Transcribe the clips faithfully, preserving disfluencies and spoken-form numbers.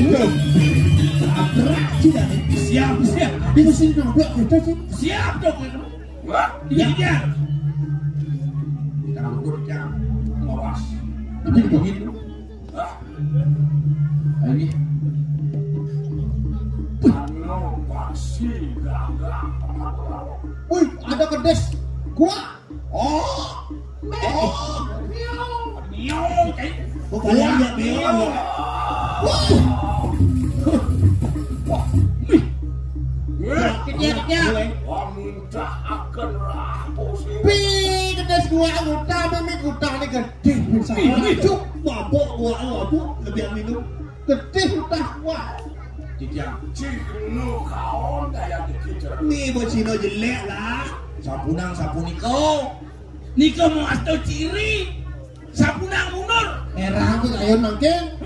Tuh. Tabrak sudah nih. Siap, siap. Ini sih nabrak kita sih. Siap dong. Wah, iya, iya. Kita rambut yang mawas. Tapi begini. Hah? Ini. Anu pasti gagal. Wih, ada kedes. Gua. Oh. Oh. Miau. Miau, kayak. Kok kalian lihat miau? Wah. Wah. Wih. Kejar, kejar. Wah, muntah akan rapuh sih. Pi, kedes gua, muntah, mimi muntah nih, gedhe. Pi, pi. Cuk, mabok gua, mabok, lebih minum. Gedhe muntah gua. Titiang. Cik nu kaon daya dikit. Nih, bocino jelek lah. Sapunang, sapunika. Nika mau asto ciri. Sapunang mundur. Merah tuh ayo mangkin.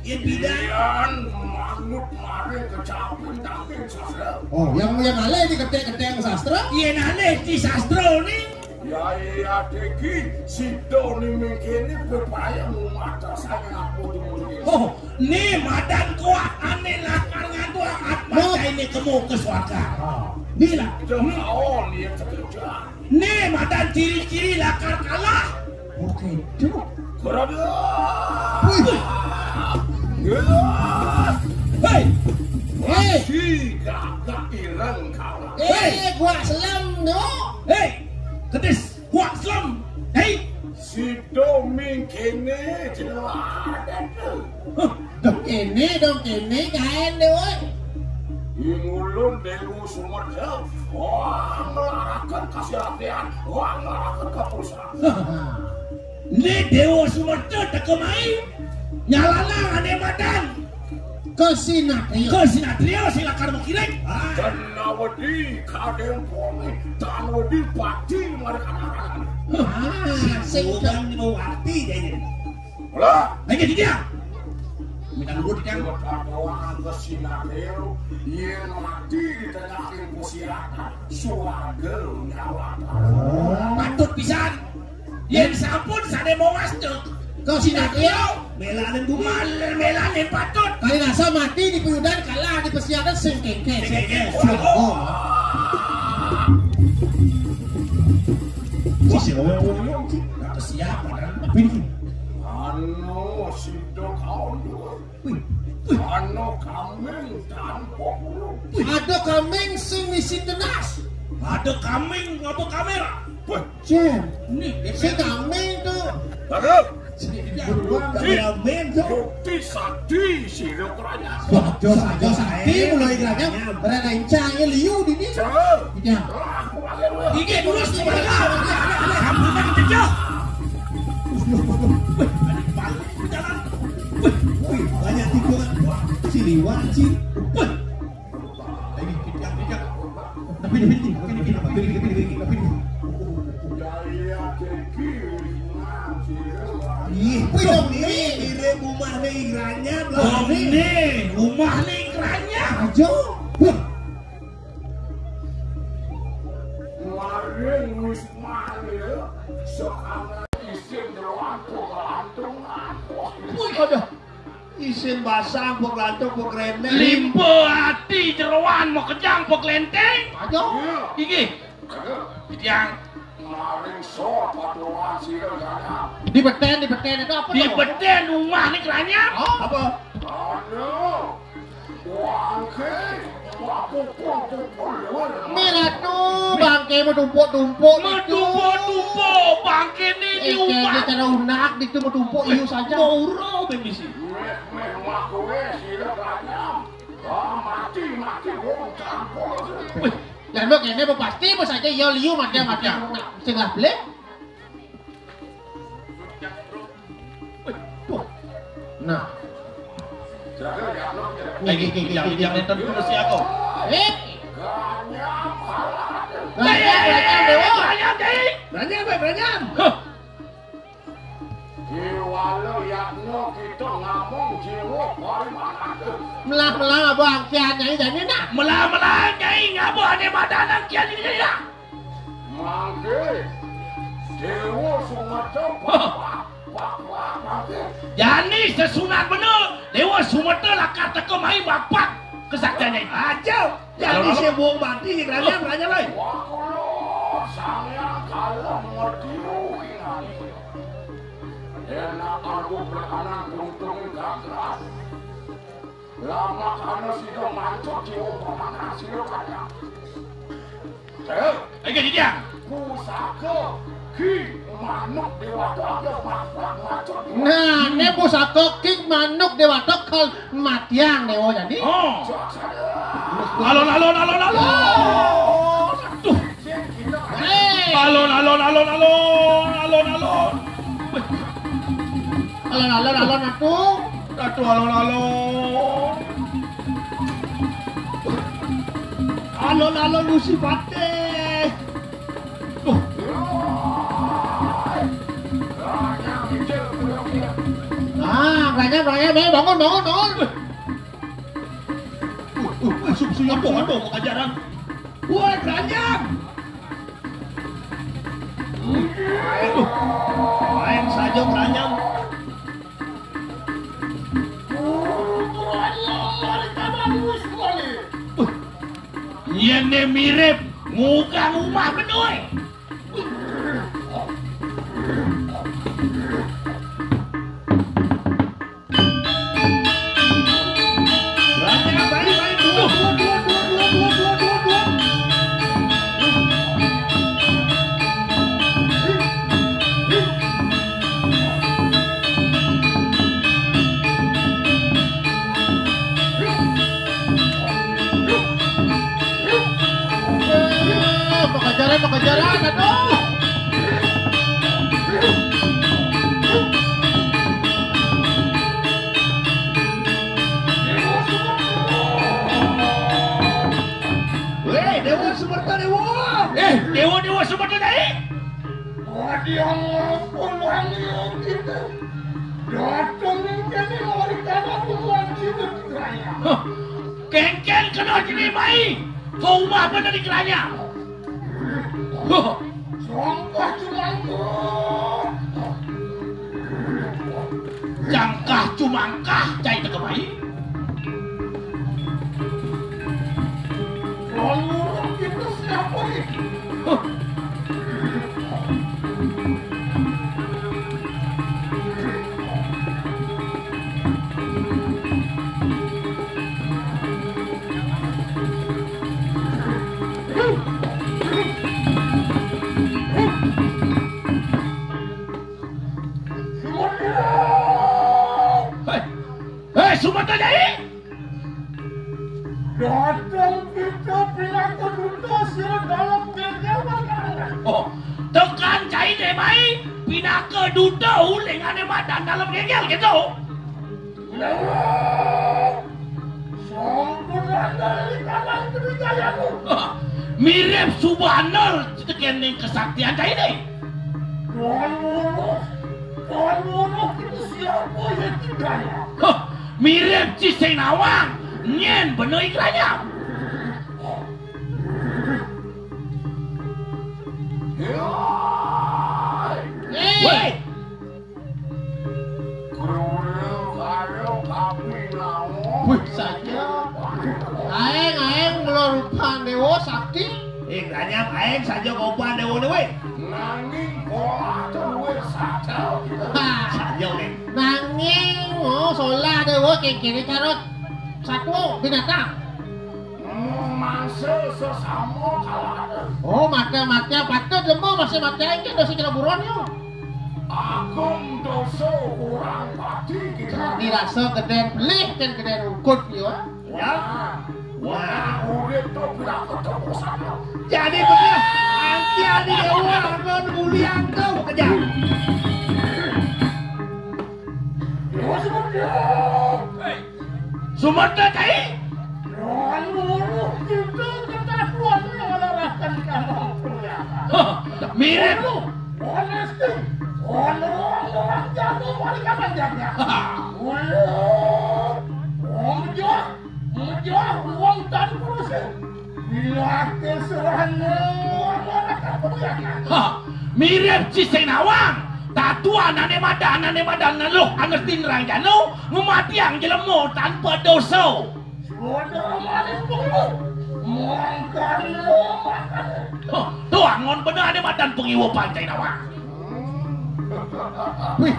Yen bidan. Yen manut maring kecapi tangking sastra. Oh, yang, yang alih di ketek-ketek sastra? Yen alih di sastra nih. Ya iya, Deki, sida ni mengkene bebaya mumata sange aku di mulih. Oh, ni madan kuah ane lakar ngantuk amat. Mut. Ini kemu ke swarga. Ah. Bila. Jangan ya terjadi. Nih, madan ciri-ciri lakar kalah. Oke, cuk. Gerada. Wih. Gerada. Hei. Hei. Si gagak ireng kalah. Eh, hei. Gua selem, no. Hei. Kedis, gua selem. Hei. Sida mingkene jelas. Hah? Dong kene, dong kene, kaen deh, woi. Ing ulun Dewa Sumerda, wah, nglaraken kasih latihan, wah, nglaraken kapusan. Ini Dewa Sumerda teka mai, nyalana ane madan. Kesinatria. Kesinatria sing lakar mengkiring. Ah. Tanawedi kadempong, tanawedi pati marang anak-anak. Ah, sing udan di bawah ati, jadi. Lah, lagi dia. Minta dulu dia. Padahal kesinatria, yen mati di tengah ilmu siaran, swarga nyawa. Oh. Patut pisan. Yen sampun sane mawas, Cuk. Kok sing tak kira? Melanin bumi. Mal-, melanin patut. Kali rasa mati di puyudan, kalah di pesiaran sing kengkeng. Sing kengkeng. Sing kengkeng. Oh. Sing kengkeng. Apa siapa, kan? Apa ini? Anu, sida kaon dua. Wih, wih. Ana kameng tanpa bulu. Ada kameng sing misi tenas. Ada kameng apa kamera? Wih. Jen. Nih, si kameng tuh. Baru. Beruang kameramen tuh. Bukti sakti sira kerajaan. Wah, jos, jos sakti mulai kerajaan. Berencangnya liu di sini. Iya. Iki terus gimana? Kamu kan pecah. Wih, banyak tikungan. Wah, siliwan sih. Wih. Ini pecah, pecah. Tapi ini, ini, ini, ini, ini, ini, ini, ini. Ih, wih, dong, ini mirip rumah nih, Ranya, belakang nih. Rumah nih, Ranya. Ajo. Wah. Maring wis manggil, sekarang isin jeroan penglantungan. Wih, ada. Isin basang, penglantung, pengrene. Limpa ati jeroan, makejang, penglenteng. Ayo. Iya. Iki. Ayo. Tiang. Maring sor, patungan sira, Ranyam. Di beten, di beten itu apa tuh? Di beten rumah nih, Ranyam. Oh, apa? Ada. Bangke, mapupul-pupul luar. Miratu, bangke metumpuk-tumpuk itu. Metumpuk-tumpuk, bangke ni eh, diumah. Kene cara unak ditu metumpuk iu saja. Mau ro bemisi. Meh, meh, makowe sira kanyam. Ah, mati, mati, wong campur. Wih, dan lo kene apa pasti apa saja ya liu mati, mati. Sing lah beli. Nah. Iki, iki, iki, iki, iki, nenten terus ya kok. Eh. Banyak, banyak, Dewa. Banyak, Dek. Banyak, Pak, banyak. Hah. Diwalo yatno kita ngamong jiwa parimanan. Melah-melah apa angkihan Nyai jane nak? Melah-melah Nyai ngapa ane madanan kian ini nak? Mangke Dewa Sumatera Bapak. Jani sesunat bener, Dewa Sumetra lakar teka mai bapak kesaktiannya. Aja, jani sing buung mati, ngranyam, ngranyam, ai. Wah, kula Sang Hyang Kala Murti. Enak aku belakangan beruntung gagal. Lama karena sida mancut jiwa pemangkas sira kadang. Eh, iki iki. Pusaka ki manuk dewata ada mancut. Nah, ne pusaka ki manuk dewata kal matiang dewa jani. Oh. Alon, alon, alon, alon. Duh. Hei. Alon, alon, alon, alon, alon, alon. Alon, alon, alon, atuh. Atuh, alon, alon. Alon, alon, Gusti Patih. Duh. Ah, banyak, banyak, banyak. Bangun, bangun, bangun. Wih, wih, wih, sup, sup, apa, apa, apa kajaran? Woi, keranjang! Aduh, main saja keranjang. Wih, yen ne mirip, ngugang umah bener. Eh, pakejaran, pakejaran, aduh. Weh, Dewa Sumerta, Dewa. Eh, Dewa, Dewa Sumerta, Dai. Adi yang ngapun wangi kita. Datang ini mau dikata tuan kita di kerajaan. Huh. Kengken kena jini mai. Kau umah bener di kerajaan. Huh. Songkah cumangkah. Jangkah cumangkah cai teka mai. Lalu kita siapa ni? Huh. Hei, hei, Sumerta Jai! Datang kita pinaka duta sira dalam gegel. Oh, tekan cai deh mai pinaka duta ulingane madan dalam gegel gitu. Lewat. Sampun andal di kanan kewijayanmu. Hah, mirip subanel tekening kesaktian cai deh. Tuan Wulus, Tuan Wulus itu siapa ya tiganya? Hah, mirip Ciseng Nawang, nyen bener igranya. Woi. Wih, saja. Aeng, aeng, mula rupan dewa sakti. Eh, ganyam aeng saja kopan dewa ne, weh. Nanging pola luwih sadar. Ha. Saja, weh. Nanging, oh, solah dewa kengkene carot satwa binatang. Mangsa sesama kalawan. Oh, mati-mati patut lemah masih mati aja dosa kira buron yo. Agung dosa kurang pati kita. Dirasa geden pelih dan geden rukut yo. Ya. Wah, urip tu pira ketemu sana. Jadi bener, angkia di dewa angon muliang tu kejam. Dewa seperti Sumerta cai. Lalu kita ketahuan mengarahkan kamu. Hah, mirip. Honesty. Orang-orang jago balik apa jaga? Hah. Ulah. Orang jahat. Orang jahat. Orang tanpa sih. Bila keserahan orang-orang kamu jaga. Hah, mirip Ciseng Nawang. Tatuan ané madan, ané madan neluh anestin ranjana, ngematiang jelema tanpa dosa. Saudara maling pengiwa, mangkana, mangkana. Huh, tu angon bena ané madan pengiwa Pancai Nawang. Wih.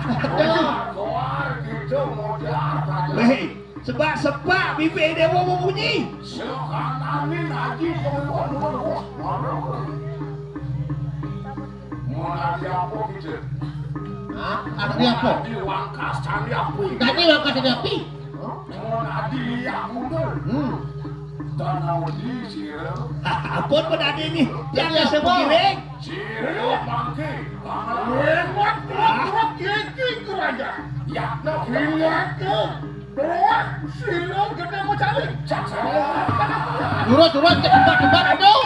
Keluar, keluar, kita modar saja. Wih. Sebab sepak bibir dewa berbunyi. Sekarang ni lagi semua. Mau lari apa kita? Ha? Lari apa? Lari wangkas cari api. Tadi wangkas cari api. Mau lari liak mundur. Hmm. Tanah di sira. Apa pun ada ni? Tiada semua. Sira mangke. Lewat, lewat, yeki kerajaan. Ya, no. Ingat ke? Doa sira gedé mecaling. Turun, turun, cepat, cepat, aduh.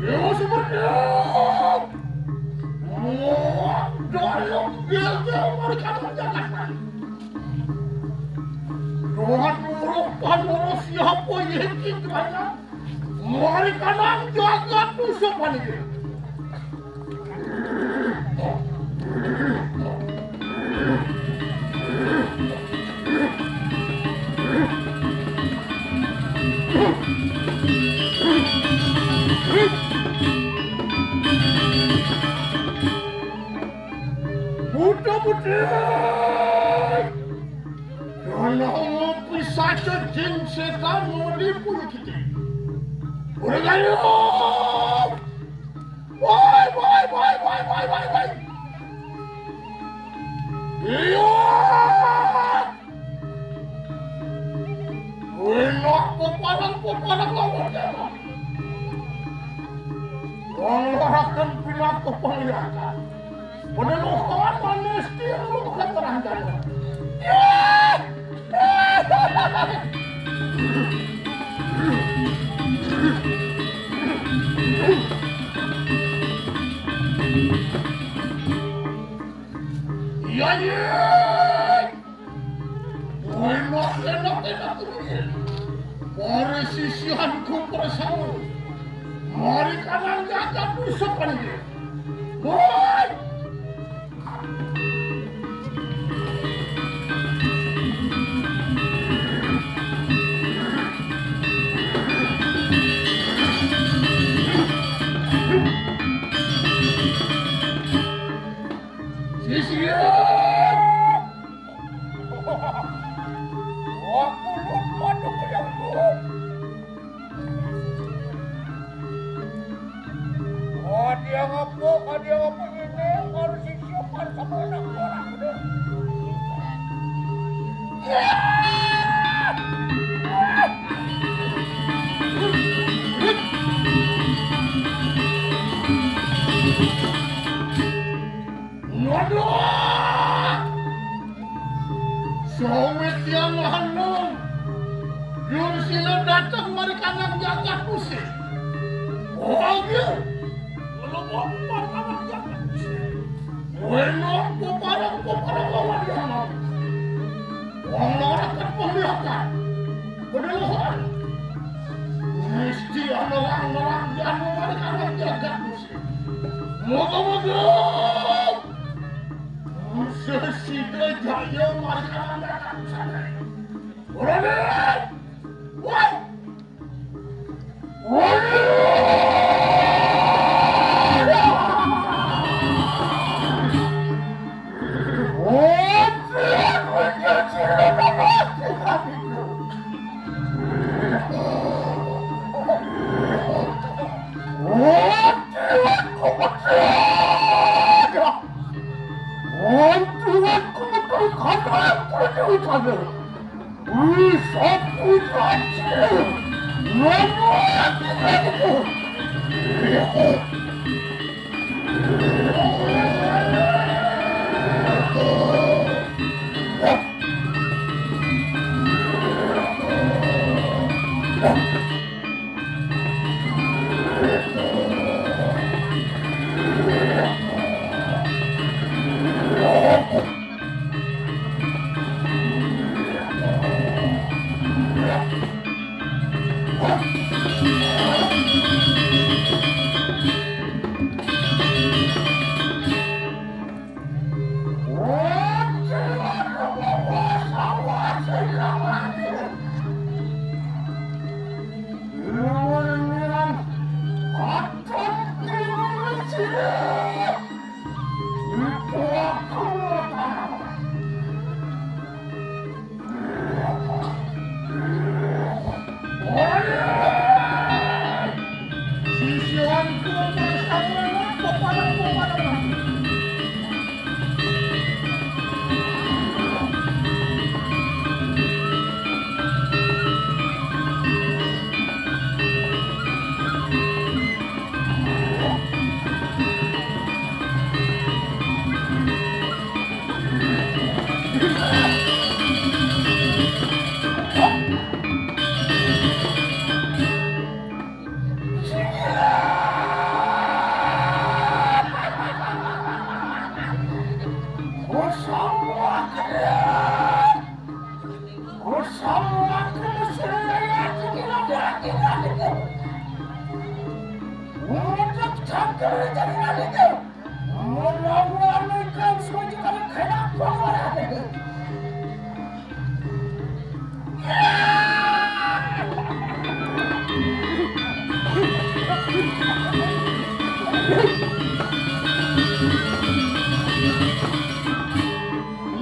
Dewa Sumberjaya. Wah, dalam gilnya mereka menjalankan. Tuhan muruh, Tuhan muruh, siapa yang tinggalnya? Mari kanang jagat musuh panggil. Buta putih. Kalau ngopi saja jin setan mau dipun kita. Orang ayo. Woi, woi, woi, woi, woi, woi, woi. Iya. Wina peparang-peparang lawan jaman. Wong larakan pinaka penglihatan. Peneluhan manis tiang luka terang jaman. Yah! Iya, iya. Enak, enak, enak. Mari sisihanku bersama. Mari kanang jagat musuh panggil. Woi! Sisihan! Aku lupa dong yang buruk. Ada yang apa, ada yang apa ini? Harus siap-siap sama anak orang ini. Waduh! Sawit tiang anu, Dursila dateng mari kanang jagat musuh. Oh, iya. Ngelebok mari kanang jagat musuh. Wenok peparang-peparang lawan jaman. Wong larakan penglihakan. Bedelohan. Mesti ana orang-orang anu mari kanang jagat musuh. Moga-moga. Sesida jaya marga anak sana. Ora nih. Woi. Woi.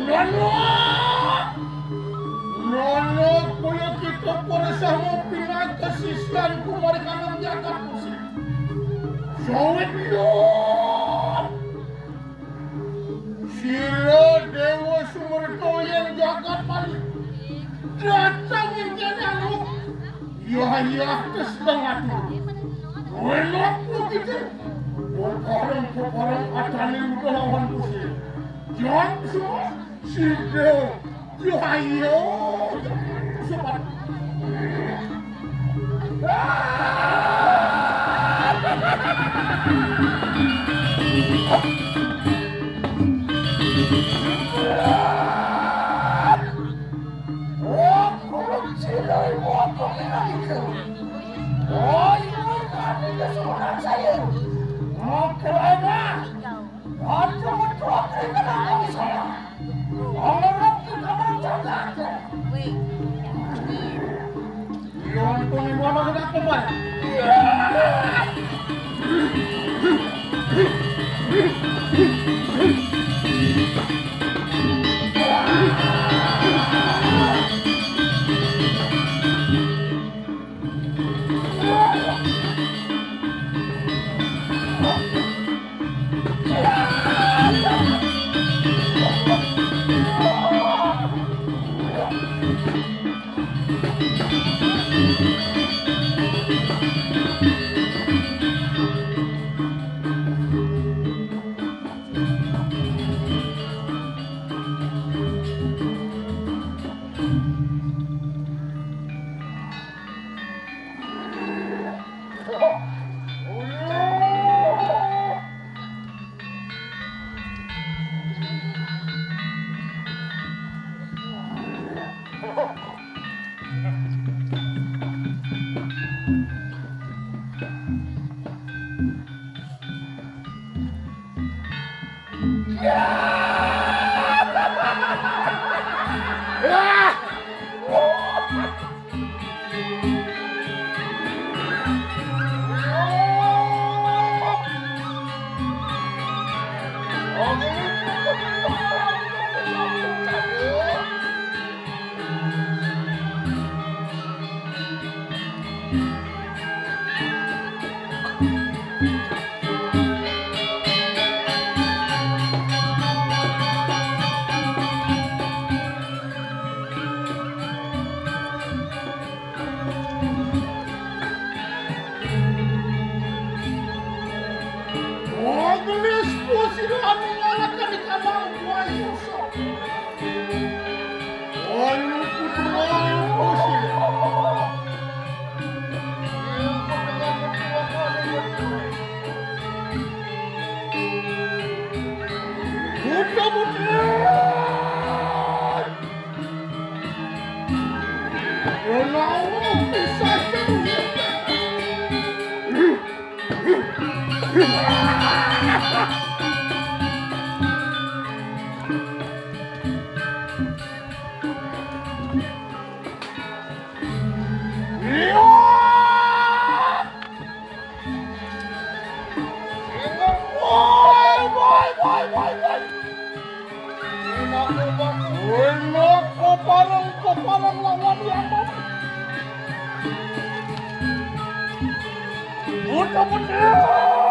Nono! Nono, kaya kita para sama pinaka sisyan kumari kanang jagat musik. Sawit liyan! Sira Dewa Sumerta yang jagat Bali. Datang ing kene anu. Yah, yah, kes banget. Enak lo gitu. Pepareng, pepareng, atane udah lawan kusir. Jam semua. Sida. Yah, ayo. Sobat. Agnes, pusira anu ngalahkan di kandang buah Yusuf. Ayo putra, ayo pusira. Putra, putra. Enak, kopareng, kopareng lawan yang mati. Mudah-mudahan.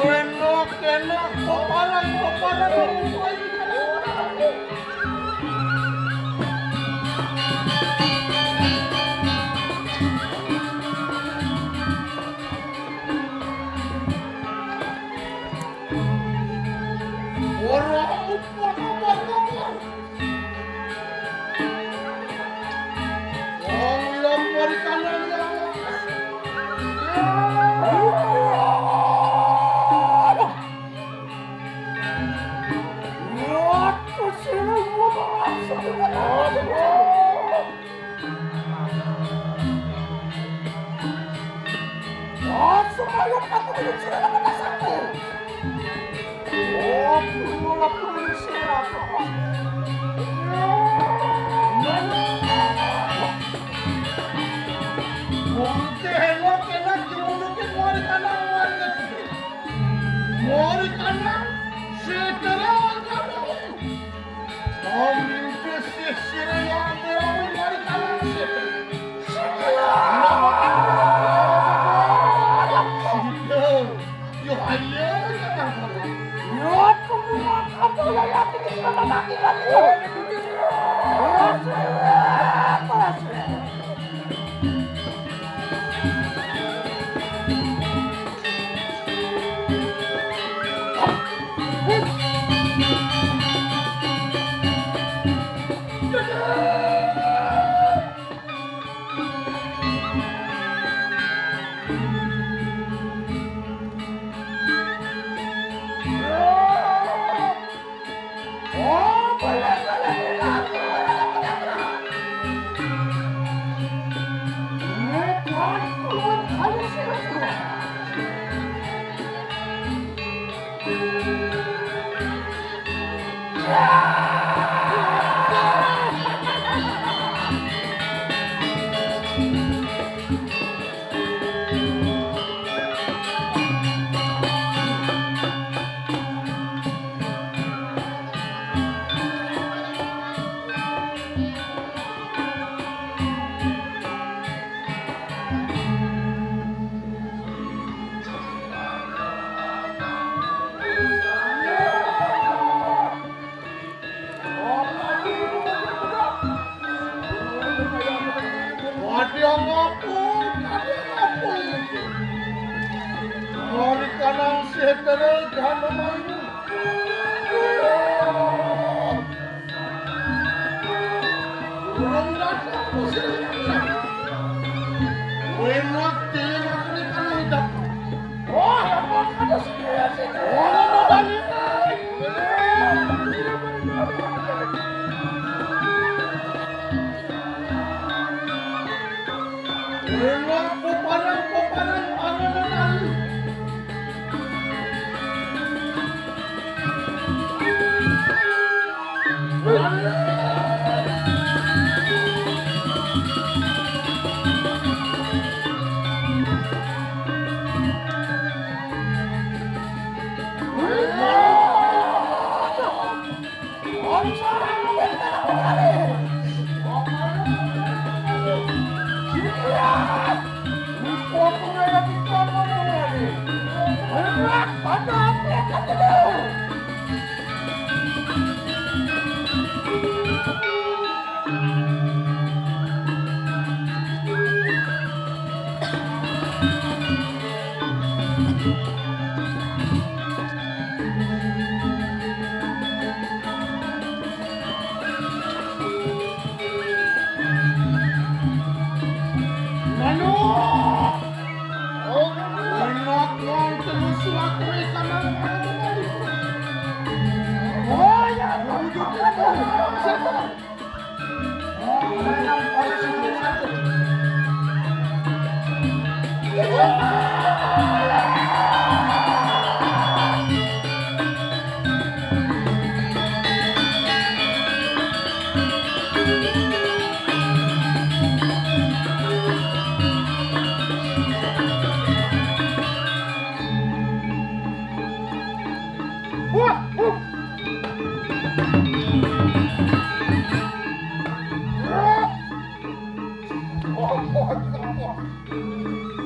Enak, enak, pepalang, pepalang. Ora, ora, ora, ora. Wong ira mari kanan ya. Waduh, sira. Oh, supaya aku menjadi anak anakku. Oh, pulang, pulang, sira. Wong telo kena dimuduki mari kanan warga. Mari kanan, segera warga. Om mimpi sisir yang berambut mari kanan sih. Yo, ayo, jangan. Yo, aku mau, aku yang yakin sama mati lagi. Mari kanang setere jano mayu. Urung datang musim. Wena tiling aku ni kanang hidup. Wah, apa kata sendiri sih? Wah, apa balik? Wena puparan, puparan, anu, anu.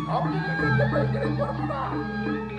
Aku ini kan dia pengen jadi korban.